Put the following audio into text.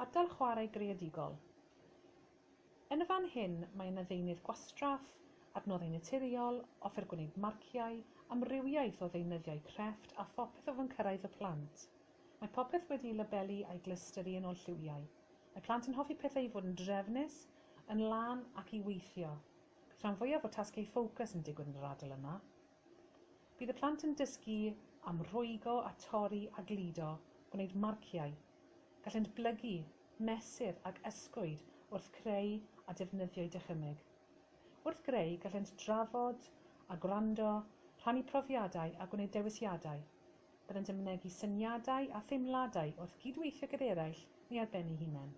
Ardal chwarae greadigol. Yn y fan hyn mae yna ddeunydd gwastraff, adnoddau naturiol, offer gwneud marciau, amrywiaeth o ddeunyddiau crefft a phopeth o fewn cyrraedd y plant. Mae popeth wedi'i labelu a'i glystyru yn ôl lliwiau. Mae plant yn hoffi pethau i fod yn drefnus, yn lân ac i weithio. Bydd rhan fwyaf o tasgau ffocws yn digwydd yn yr ardal yma. Bydd y plant yn dysgu am rwygo a torri a gludo, gwneud marciau. Gallent blygu, mesur ac ysgwyd wrth creu a defnyddio'u dychymyg. Wrth greu, gallent drafod a gwrando, rhannu profiadau a gwneud dewisiadau. Byddant yn mynegi syniadau a theimladau wrth gydweithio gydag eraill neu ar ben eu hunain.